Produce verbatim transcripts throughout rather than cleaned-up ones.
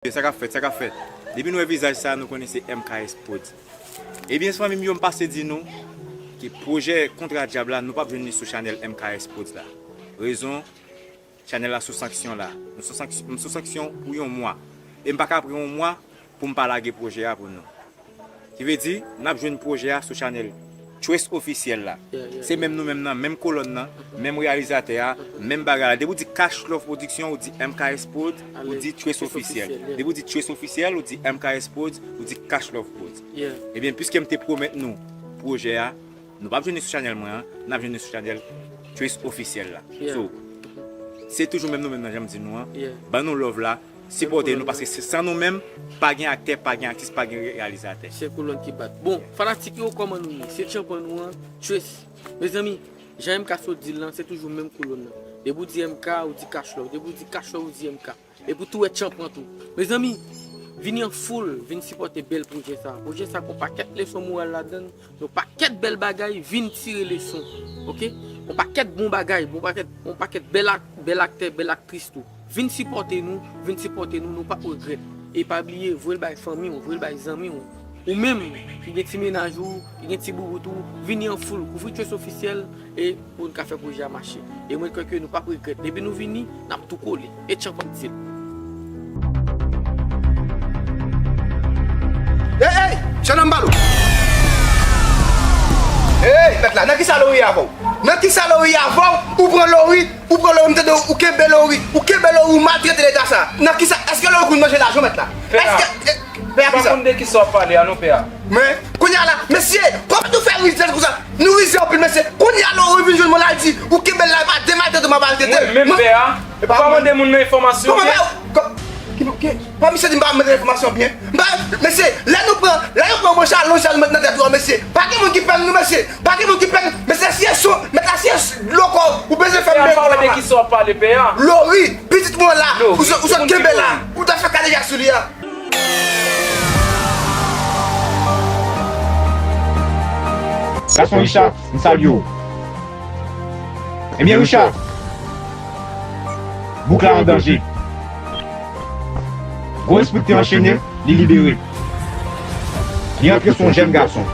Sa k ap fèt, sa k ap fèt. Depi nou wè vizaj sa, nou konnen se M K S Prodz. Ebyen, fanmi m yo, m pase di nou ke pwojè Kontra Dyab la, nou p ap jwenn li sou chanèl M K S Prodz la. Rezon, chanèl la sou sanksyon la. Nou sou sanksyon, m sou sanksyon pou yon mwa. E m pa ka pran yon mwa pou m pa lage pwojè a pou nou. Ki vle di, n ap jwenn pwojè a sou chanèl Trace Ofisyèl la. Yeah, yeah, yeah. Se menm nou menm nan, menm kolòn nan, menm reyalizatè a, menm bagay la. Depi w di Cash Love Production, ou di M K S Prodz, ou di Trace Ofisyèl. Depi w di Trace Ofisyèl, ou di M K S Prodz, ou di Cash Love Prodz. Yeah. Ebyen, piske m te pwomèt nou pwojè a, nou p ap jwenn li sou chanèl mwen an, n ap jwenn li sou chanèl Trace Ofisyèl la. Yeah. So, se toujou menm nou menm nan, jan m di nou an. Yeah. Ban nou love la, sipòte nou, paske se san nou menm, pa gen aktè, pa gen aktris, pa gen reyalizatè. Se kolòn ki bat. Bon, fanatik yo, kòman nou ye? Se tchanpan nou an, Trace. Mezanmi, jan M K sot di l lan, se toujou menm kolòn nan. Depi w di M K, ou di Cash Love. Depi w di Cash Love, ou di M K. Epi w tou wè tchanpan tou. Mezanmi, vini an foul, vin sipòte bèl pwojè sa. Pwojè sa gon pakèt leson moral ladan l, yon pakèt bèl bagay, vin tire leson. Oke? Yon pakèt bon bagay, bon pakèt, yon pakèt bèl ak-, bèl aktè, bèl aktris tou. Vin sipòte nou, vin sipòte nou, nou p ap regrèt. E pa bliye, voye l bay fanmi w, voye l bay zanmi w. Ou menm ki gen ti mennaj ou, ki gen ti boubout ou, vini an foul, kouvri Trace Ofisyèl e pou n ka fè pwojè a mache. E mwen kwè ke nou p ap regrèt. Depi nou vini, n ap tou kole. E tchanpan di l. Ey, ey, Chananmbalo! Ey, mèt la, nan kisa Lori ye avè w? Nan kisa Lori ye avè w? Ou pran Lori, ou pran Lori, m tande w, ou kenbe Lori, ou kenbe Lori, ou maltrete nèg sa. Nan kisa, èske Lori konn manje lajan w, mèt la? Pè a. Èske, e, pè a, kisa? M pa konn de kisa w ap pale a non, pè a. Men, kounye a la, mesye, kòman nou fè rize konsa? Nou rize anpil, mesye. Kounye a la, ou vin jwenn mwen la, di, ou kenbe l la, e pa de maltrete m ap maltrete. Mwen menm, pè a, ou pa mande moun nan enfòmasyon byen? Kòman, kòman, ki, ki, pa misye di m pa mande enfòmasyon byen? M pa, mesye, lè nou pran, lè yo pran branch alonj sa nou met nan tèt ou a, mesye, pa gen moun ki pè n non, mesye. Pa gen moun ki pè n. Mesye, si e son, mèt la, si e dlo kò, ou bezwen fè m byen kò la. Pè a, pa mande kisa w ap pale, pè a. Lori, pitit mwen la, ou sot, ou sot kenbe la, ou ta fè kadejak sou li a. Gason Richard, m salye w. Ebyen, Richard, boug la an danje. Gwo espri k te anchene, li libere. Li antre sou yon jèn gason.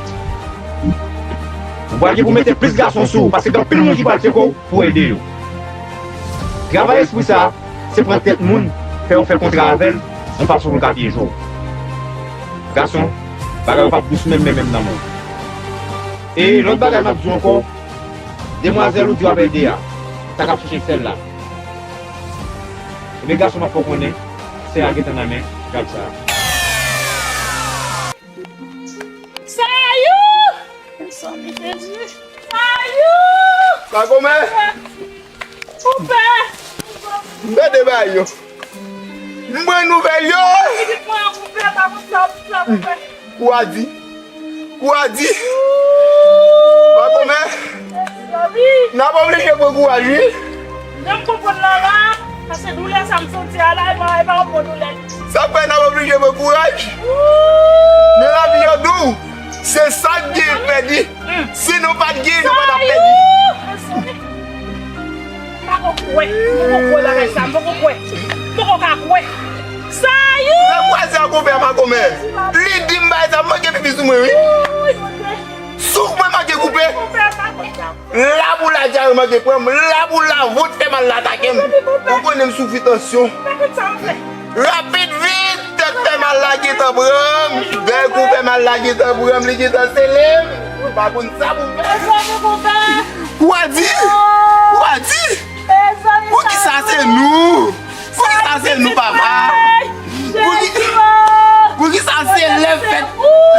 Ou pral gen pou mete plis gason sou ou, paske gen anpil moun ki pral tcheke w pou ede yo. Travay espri sa a, se pran tèt moun, fè yo fè kontra avè l, yon fason pou l ka pyeje w. Gason, bagay yo p ap dous menm, menm, menm nan men w. E lòt bagay m ap di w ankò, demwazèl ou di w ap ede a, sa k ap chèche sè l la. Ebyen, gason, m ap fè w konnen, sè a gentan nan men dyab sa a. Sayou! Mezanmi, Jezi. Sayou! Makomè! Koupe! M pèdi bagay yo. M pran nouvèl yo. Pitit mwen an koupe, pa konn sa pou fè, koupe. Kou a di. Kou a di. Makomè. Mezanmi. N ap oblije pran kouraj, wi. Jan m konprann la la, paske doulè sa m santi a la, e pa, e pa yon bon doulè. Sa fè n ap oblije pran kouraj. Men lavi an dou. Se sa k gen k pèdi. Si nou pa t gen, nou pa t ap pèdi. Sayou! M poko kwè. M poko kwè bagay sa. M poko kwè. M poko ka kwè. Sayou! Nan kwaze a konpè Makomè. Li di m bagay sa, m manke pipi sou mwen, wi. Souf mwen manke koupe. Laboul a dyare manke pran m, laboul a vant fè mal la atake m. Ou konnen m soufri tansyon. Rapid vit, tèt fè mal la gentan pran m, bèk ou fè mal la gentan pran m, li gentan sele m. M pa konn sa pou m fè. Kou a di, kou a di. Poukisa se nou? Poukisa se nou, papa? Pouki, poukisa se lè fèt,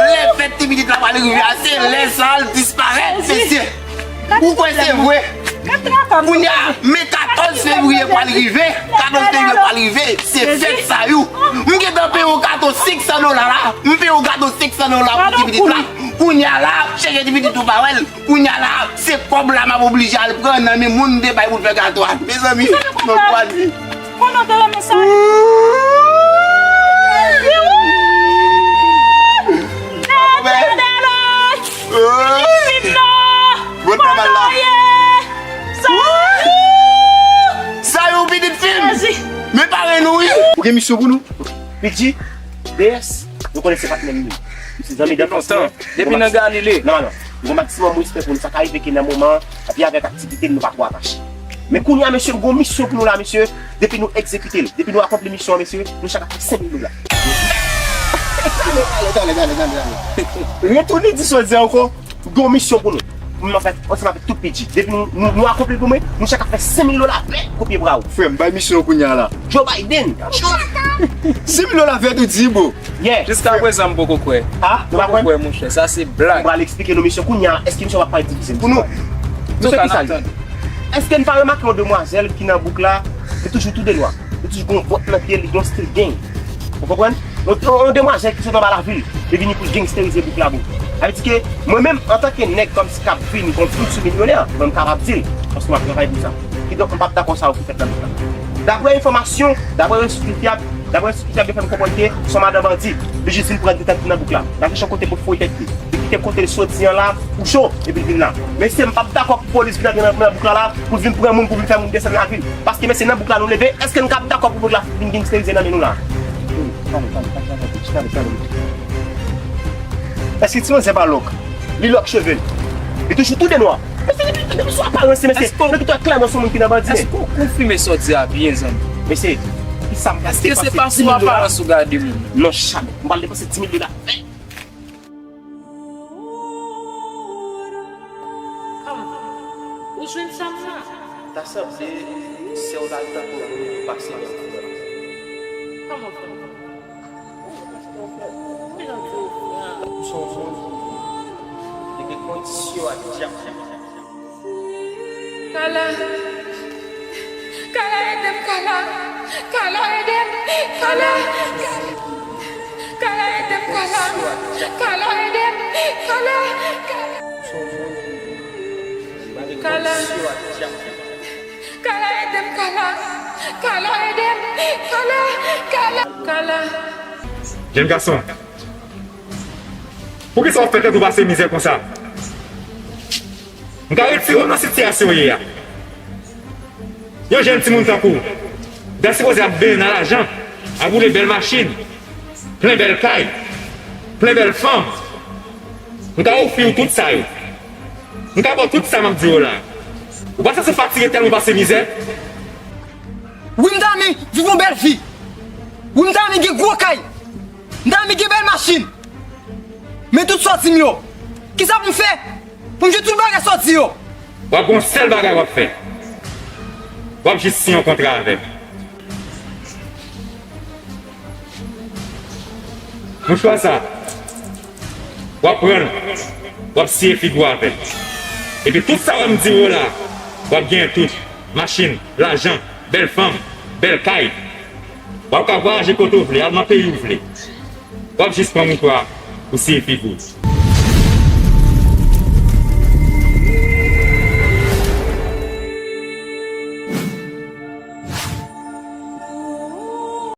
lè fèt ti pitit la pral rive a, se lè sa l disparèt, mesye? Ou kwè se vre? Kounye a, men katòz fevriye pral rive, katòz fevriye pral rive, se fèt Sayou. M gentan peye yon gato senk san dola la, m peye yon gato senk san dola pou ti pitit la. Kounye a la, chèche ti pitit ou pa wè l. Kounye a la, se kòb la m ap oblije al pran nan men moun m te bay pou l fè gato a. Mezanmi, non, kou a di. Kòman w te renmen sa? Pitit fi m nan! Bon travay la. Sayou! Sayou, pitit fi m! Men pare nou, wi. Ou gen misyon pou nou? P G, D S, nou konnen se patnè m li. Se zanmi d'anfans mwen. Depi nan Galile. Non, non. Nou gen maksimòm respè pou nou. Sa ka rive ke nan moman an, epi avèk aktivite n, nou pa twò atache. Men kounye a, mesye, m gen yon misyon pou nou la, mesye. Depi nou egzekite l, depi nou akonpli misyon an, mesye, nou chak ap fè senk mil dola. Talè, talè, talè, talè, talè. Retounen di sa w di ankò. Gen yon misyon pou nou. Pou nou fè ansanm avèk tout P G. Depi nou, nou, nou akonpli pou mwen, nou chak ap fè senk mil dola bèl kou pye bra w. Frè m, bay misyon kounye a la. Joe Biden. Senk mil dola vèt ou di, bro. Yeah. Jiska prezan, m poko kwè. Ah, nou pa kwè? M poko kwè, monchè. Sa se blag. M pral eksplike nou misyon kounye a. Èske misyon pa pral difisil pou nou? Misyon ki sa li? Èske n pa remake yon demwazèl ki nan bouk la? Li toujou tou de nwa. Li toujou gen yon bòt nan pye l, li gen yon stil gang. Ou konprann? Yon, yon, yon demwazèl ki sot anba lavil, li vini pou l gangsterize bouk la, bro. Sa vle di ke mwen menm, antanke nèg kòmsi k ap vini kòm fitou milyonè, mwen m kapab di l, paske m ap travay pou sa. Kidonk, m p ap dakò sa yo ki fèt nan bouk la. Daprè enfòmasyon, daprè resous ki fyab, daprè resous ki fyab, yo fè m konprann ke se yon madan bandi, li jis vin pran detèt nan bouk la. L al chèche yon kote pou l foure tèt li. Li kite kote l soti an la, pou cho, epi l vin la. Mesye, m p ap dakò pou polis vin antre nan, nan bouk la la, pou l vin pran moun, pou l vin fè moun desann lavil. Paske, mesye, nan bouk la nou leve, èske n ka ap dakò pou bouk la vin gangsterize nan men nou la? Èske ti manzè pa lòk? Li lòk cheve l. Li toujou tou de nwa. Mesye, depi, depi sou aparans, mesye, nou ki twè klèman se yon moun ki nan bandi, men. Èske w konfime sa w di a byen, zanmi? Mesye, ki sa m pral depase di mil dola? Èske se pa sou aparans ou gade moun? Non, jamè. M pral depase di mil dola. Kòman? Ou jwenn sòm nan? Ta sanble sè w la, li tankou yon moun ki pase nan fon. Kòman fè? Ou se yon moun ki gen kondisyon ak dyab. Kala. Kala, ede m, Kala. Kala, ede m. Kala. Kala, ede m, Kala. Kala, ede m. Kala. Kala. Kala, ede m, Kala. Kala, ede m. Kala. Kala. Kala. Jèn gason, poukisa w ap fè tèt ou pase mizè konsa? M ka retire w nan sitiyasyon w ye a. Yon jèn timoun tankou w, w ta sipoze ap benyen nan lajan, ap woule bèl machin, plen bèl kay, plen bèl fanm. M ka ofri w tout sa yo. M ka ba w tout sa m ap di w la. Ou pa sanse fatige tèlman w pase mizè? Wi, m ta renmen viv yon bèl vi. Wi, m ta renmen gen gwo kay. M ta renmen gen bèl machin. Men tout sa w di m yo, kisa pou m fè pou m jwenn tout bagay sa w di yo? W ap gen yon sèl bagay w ap fè. W ap jis siyen yon kontra avè m. Mouchwa sa, w ap pran l, w ap siye figi w avè l. Epi tout sa w wè m di w yo la, w ap genyen tout. Machin, lajan, bèl fanm, bèl kay. W ap ka vwayaje kote w vle, al nan peyi w vle. W ap jis pran mouchwa pou siye figi w.